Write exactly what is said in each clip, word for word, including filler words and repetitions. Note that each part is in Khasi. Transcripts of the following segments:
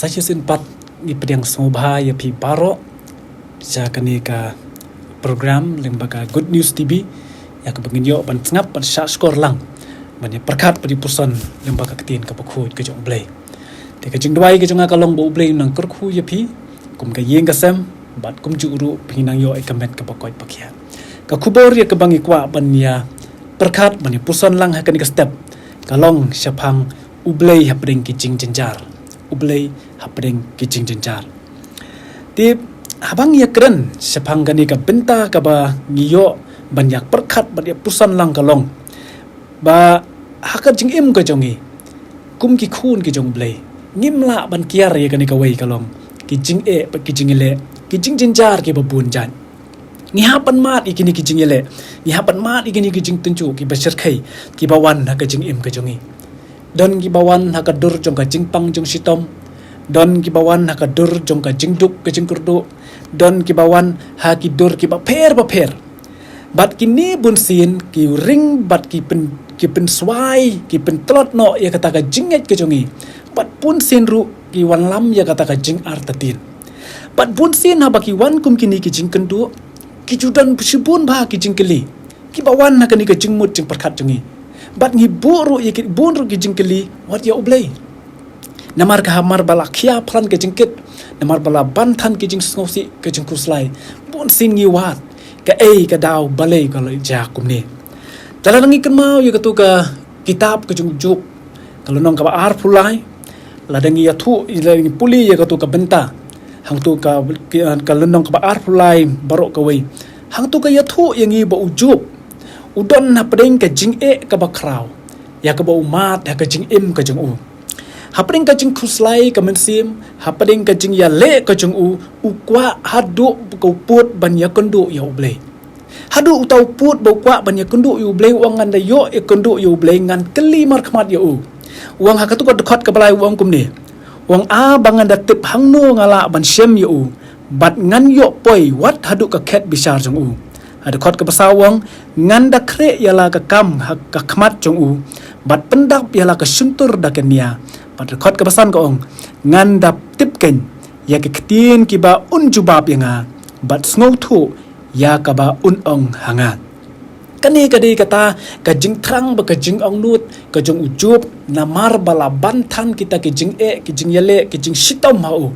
Sa shisien pat ngi pdiang sngewbha ïa phi baroh sha kane ka program lyngba ka Good News T V, ïa kaba ngin ïoh ban sngap ban shah shkor lang, ban ïa pyrkhat ban ïa puson lyngba ka ktien kaba khuid ka jong U Blei. Te ka jingduwai ka jong nga ka long ba U Blei un nang kyrkhu ïa phi kum ka ïing ka sem, bad kumjuh ruh phi nang ïoh ïa ka met kaba koit ba khiah. Ka khubor ïa kaba ngi kwah ban ïa pyrkhat ban ïa puson lang ha kane ka step ka long shaphang U Blei hapdeng ki jingjynjar. U Blei hapdeng ki jingjynjar. Te haba ngi ïa kren shaphang kane ka bynta kaba ngi ïoh ban ïa pyrkhat ban ïa puson lang ka long ba ha ka jingim ka jong ngi kum ki khun ki jong U Blei, ngim lah ban kiar ïa kane kawei ka long ki jingeh bad ki jingïaleh, ki jingjynjar kiba bun jait. Ngi hap ban mad ïa kine ki jingïaleh, ngi hap ban mad ïa kine ki jingtynjuh kiba shyrkhei, kiba wan ha ka jingim ka jong ngi. Don kiba wan ha ka dur jong ka jingpang jong shitom, don kiba wan ha ka dur jong ka jingduk ka jingkyrduh, don kiba wan ha ki dur kiba pher ba pher. Bad kine bunsien ki ring bad ki pyn, ki pynswai, ki pyntlot noh ïa kata ka jingngeit ka jong ngi. Bad bunsien ruh ki wanlam ïa kata ka jingartatien. Bad bunsien haba ki wan kum kine ki jingkynduh, ki ju don shibun bha ki jingkylli kiba wan ha kane ka jingmut jingpyrkhat jong ngi. Bad ngi buh ruh ïa ki, bun ruh ki jingkylli wat ïa U Blei. Namar ka hamar ba la khia phlan ka jingkit, namar ba la ban than ka jingsngewsih ka jingkhuslai, bunsien ngi wad kaei ka daw balei ka la jia kumne. Te lada ngi kynmaw ïa katu ka kitab ka jong u Job, ka lynnong kaba arphew lai, lada ngi ïathuh, lada ngi pule ïa katu ka bynta, hangtu ka, ka lynnong kaba arphew lai baroh kawei, hangtu ka ïathuh ïa ngi ba u Job u don hapdeng ka jingeh kaba khraw ïa kaba u mad ha ka jingim ka jong u. Hapdeng ka jingkhuslai ka mynsiem, hapdeng ka jingïaleh ka jong u, u kwah haduh ba u pud ban ïakynduh ïa U Blei. Haduh uta u pud ba u kwah ban ïakynduh ïa U Blei, u ong ngan da ïoh ïakynduh ïa U Blei, ngan kylli markhmat ïa u. U ong ha katu ka dkhot kaba lai u ong kumne. U ong, a ba ngan da tip hangno nga lah ban shem ïa u, bad ngan ïoh poi wat haduh ka khet bishar jong u. Ha dkhot kaba saw u ong, ngan da khreh ïa la ka kam ha ka khmat jong u, bad pyndap ïa la ka shyntur da ka nia. Bad dkhot kaba san ka ong, ngan da tip keiñ ïa ki ktien kiba un jubab ïa nga, bad sngewthuh ïa kaba un ong ha nga. Kane ka dei kata ka jingthrang bad ka jingangnud ka jong u Job, namar ba la ban than kita ki jingeh, ki jingïaleh, ki jingshitom ha u.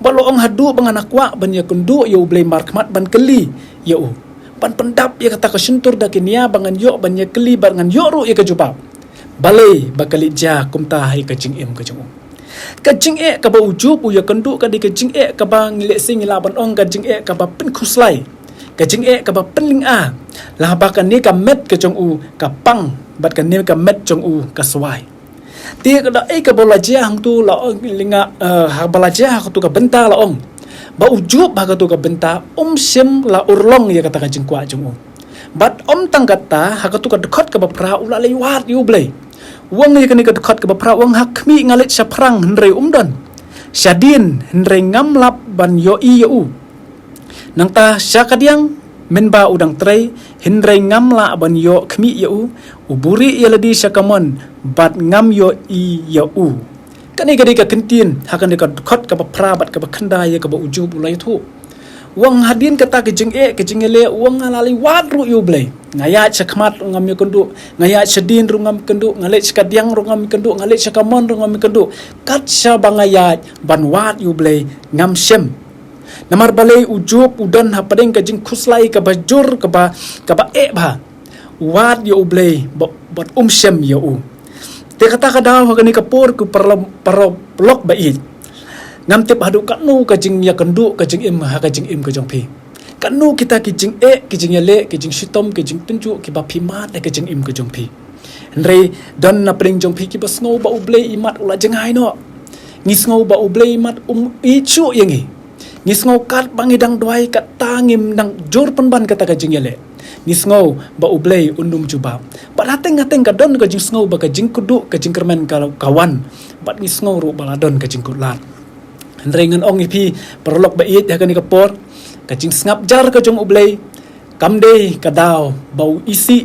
Ba la ong haduh ba ngan da kwah ban ïakynduh ïa U Blei markhmat ban kylli ïa u, ban pyndap ïa kata ka shyntur da ka nia ba ngan ïoh ban ïakylli bad ngan ïoh ruh ïa ka jubab. Balei ba ka leit jia kumta ha ka jingim ka jong u. Ka jingeh kaba u Job u ïakynduh ka dei ka jingeh kaba ngi lehse ngi lah ban ong ka jingeh kaba pynkhuslai, ka jingeh kaba pynlynga, la haba kane ka met ka jong u ka pang, bad kane ka met jong u ka swai. Te ka dei kaba la jia hangtu la ong lynga, eh, haba la jia ha katu ka bynta la ong ba u Job ha katu ka bynta um shym la urlong ïa kata ka jingkwah jong u. Bad um tang kata, ha katu ka dkhot kaba phra u la leit wad ïa U Blei. U ong ïa kane ka dkhot kaba phra u ong, ha khmih nga leit shaphrang hynrei um don. Shadien hynrei ngam lap ban ïohi ïa u. Nangta sha kadiang mynba u dang trei, hynrei ngam lah ban ïoh khmih ïa u. U buhrieh ïa lade sha kamon bad ngam ïohi ïa u. Kane ka dei ka kyntien ha kane ka dkhot kaba phra bad kaba khyndai ïa kaba u Job u la ïathuh. U ong hadien kata ka jingeh ka jingïaleh, u ong nga la leit wad ruh ïa U Blei. Nga ïaid sha khmat ruh ngam ïakynduh, nga ïaid shadien ruh ngam ïakynduh, nga leit sha kadiang ruh ngam ïakynduh, nga leit sha kamon ruh ngam ïakynduh. Kat shaba nga ïaid ban wad ïa U Blei ngam shem. Namar balei u Job u don hapdeng ka jingkhuslai kaba jur kaba, kaba eh bha. Wad ïa U Blei ba, bad um shem ïa u. Te kata ka daw ha kane ka por ko paralok, paralok ba ïeit. Ngam tip haduh katno ka jingïakynduh ka jingim ha ka jingim ka jong phi. Katno kita ki jingeh, ki jingïaleh, ki jingshitom, ki jingtynjuh kiba phi mad ha ka jingim ka jong phi. Hynrei don napdeng jong phi kiba sngew ba U Blei i mat u la jngai noh. Ngi sngew ba U Blei i mat um ïeit shuh ïa ngi. Ngi sngew katba ngi dang duwai kata ngim dang jur pynban kata ka jingïaleh. Ngi sngew ba U Blei un ym jubab. Bad hateng hateng ka don ka jingsngew ba ka jingkhuslai ka jingkyrmen ka, ka wan. Bad ngi sngew ruh ba la don ka jingkutlad. Hynrei ngan ong ïa phi paralok ba ïeit ha kane ka por, ka jingsngap jar ka jong U Blei kam dei ka daw ba u isih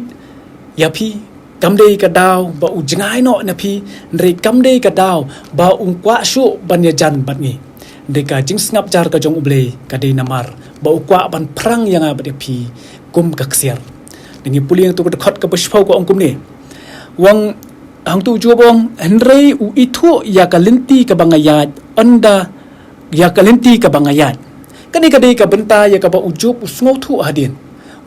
ïa phi, Kam dei ka daw ba u jngai noh na phi, hynrei kam dei ka daw ba u kwah shuh ban ïajan bad ngi. Hynrei ka jingsngap jar ka jong U Blei ka dei namar ba u kwah ban phrang ïa nga bad ïa phi kum ka ksiar. Ngi pule ïa tu ka dkhot kaba shiphew ka ong kumne. U ong, hangtu u Job u ong, hynrei u ithuh ïa ka lynti kaba nga ïaid, ynda ïa ka lynti kaba nga ïaid. Kane ka dei ka bynta ïa kaba u Job u sngewthuh hadien.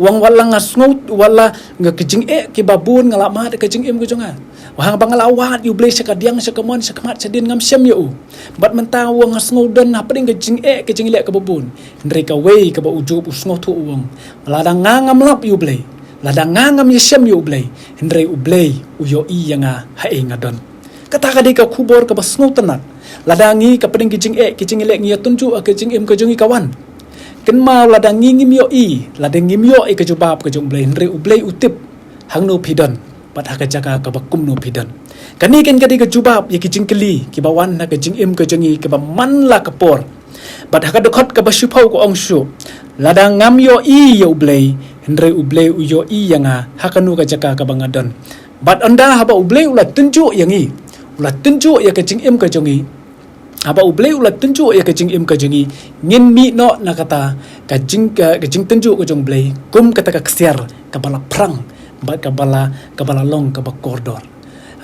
U ong, wat la nga sngew, wat la nga ka jingeh kiba bun nga la mad ka jingim ka jong nga. Wat haba nga la wad ïa U Blei sha kadiang, sha kamon, sha khmat, shadien, ngam shem ïa u. Bad mynta u ong, nga sngew don hapdeng ka jingeh ka jingïaleh kaba bun. Hynrei kawei kaba u Job u sngewthuh u ong, lada nga ngam lap ïa U Blei, lada nga ngam ïashem ïa U Blei, hynrei U Blei u ïohi ïa nga haei nga don. Kata ka dei ka khubor kaba sngewtynnat. Lada ngi hapdeng ki jingeh ki jingïaleh ngi ïatynjuh ha ka jingim ka jong ngi ka wan. Kynmaw, lada ngi ngim ïohi, lada ngim ïoh ïa ka jubab ka jong U Blei, hynrei U Blei u tip hangno phi don bad ha ka jaka kaba kumno phi don. Kane kan ka dei ka jubab ïa ki jingkylli kiba wan ha ka jingim ka jong ngi kaba man la ka por. Bad ha ka dkhot kaba shiphew ka ong shuh, lada ngam ïohi ïa U Blei, hynrei U Blei u ïohi ïa nga ha kano ka jaka kaba nga don. Bad ynda haba U Blei u la tynjuh ïa ngi, u la tynjuh ïa ka jingim ka jong ngi, haba U Blei u la tynjuh ïa ka jingim ka jong ngi, ngin mih noh na kata ka jing, ka, ka jingtynjuh ka jong U Blei kum kata ka ksiar kaba la phrang bad kaba la, kaba la long kaba kordor.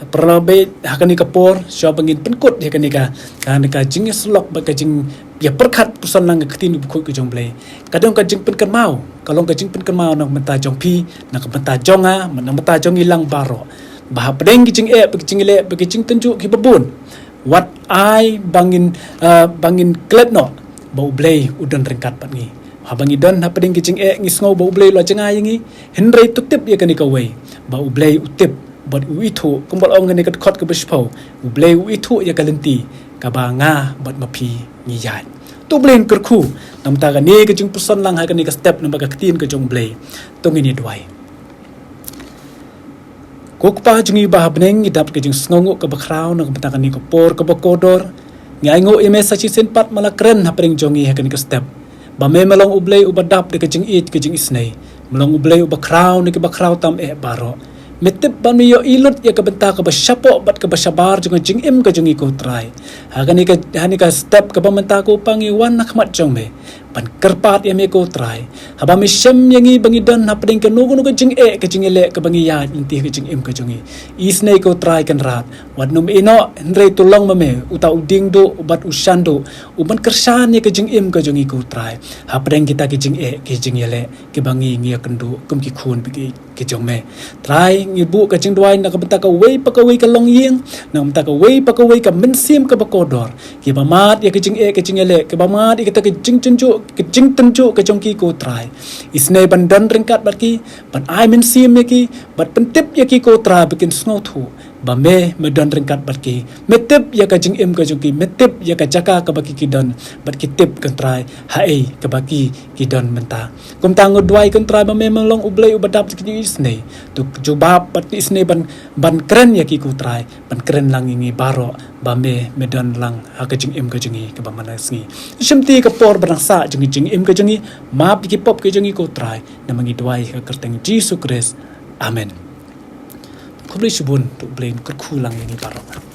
Para bangeit, ha kane ka por, shuwa ba ngin pynkut ïa kane ka, kane ka jingïasyllok bad ka jingïapyrkhat puson lang ka Ktien bakhuid ka jong U Blei, ka don ka jingpynkynmaw, ka long ka jingpynkynmaw na ka bynta jong phi, na ka bynta jong nga, na ka bynta jong ngi lang baroh, ba hapdeng ki jingeh, ba ki jingïaleh, ba ki jingtynjuh kiba bun, wat ai ba ngin, ah, ba ngin klet noh ba U Blei u don ryngkat bad ngi. Haba ngi don hapdeng ki jingeh, ngi sngew ba U Blei u la jngai ïa ngi, hynrei to tip ïa kane kawei, ba U Blei u tip bad u ithuh, kumba la ong ha kane ka dkhot kaba shiphew, U Blei u ithuh ïa ka lynti kaba nga bad ma phi ngi ïaid. To U Blei un kyrkhu na ka bynta kane ka jingpuson lang ha kane ka step namar ka Ktien ka jong U Blei. To ngin ïa duwai. Ko Kpa jong ngi ba ha bneng, ngi dap ka jingsngewnguh kaba khraw na ka bynta kane ka por kaba kordor. Ngi ainguh ïa me sa shisien pat, me la kren hapdeng jong ngi ha kane ka step, ba me, me long U Blei uba dap da ka jingïeit ka jingisynei. Me long U Blei uba khraw na kiba khraw tam eh baroh. Me tip bad me ïohi lut ïa ka bynta kaba shapoh bad kaba shabar jong ka jingim ka jong ngi, ko Trai. Ha kane ka, ha kane ka step kaba mynta, ko Pa, ngi wan ha khmat jong me ban kyrpad ïa me, ko Trai. Haba me shem ïa ngi ba ngi don hapdeng kano kano ka jingeh ka jingïaleh kaba ngi ïaid lynti ha ka jingim ka jong ngi, isynei, ko Trai Kynrad. Wat nym ïehnoh, hynrei to long ma me uta u dieng duh bad u shan duh, u ban kyrshan ïa ka jingim ka jong ngi, ko Trai, hapdeng kita ki jingeh ki jingïaleh kiba ngi, ngi ïakynduh kum ki khun baieit ki jong me. Trai, ngi buh ka jingduwai na ka bynta kawei pa kawei ka longïing, na ka bynta kawei pa kawei ka mynsiem kaba kordor, kiba mad ïa ka jingeh ka jingïaleh, kiba mad ïa kita ka jingtynjuh, ka jingtynjuh ka jong ki, ko Trai. Isynei ban don ryngkat bad ki, ban ai mynsiem ïa ki, ban pyntip ïa ki, ko Trai, ba kin sngewthuh ba me, me don ryngkat bad ki. Me tip ïa ka jingim ka jong ki, me tip ïa ka jaka kaba ki, ki don, bad ki tip, ko Trai, haei kaba ki, ki don mynta. Kumta nga duwai, ko Trai, ba me, me long U Blei uba dap da ka jingisynei. To jubab bad isynei ban, ban kren ïa ki, ko Trai, ban kren lang ïa ngi baroh ba me, me don lang ha ka jingim ka jong ngi kaba man la ka sngi. Shim kti ka por ba dang sah jong ka jingim ka jong ngi, map ïa ki pop ka jong ngi, ko Trai, namar ngi duwai ha ka kyrteng Jisu Khrist. Amen. Khublei shibun, to U Blei un kyrkhu lang ïa ngi baroh.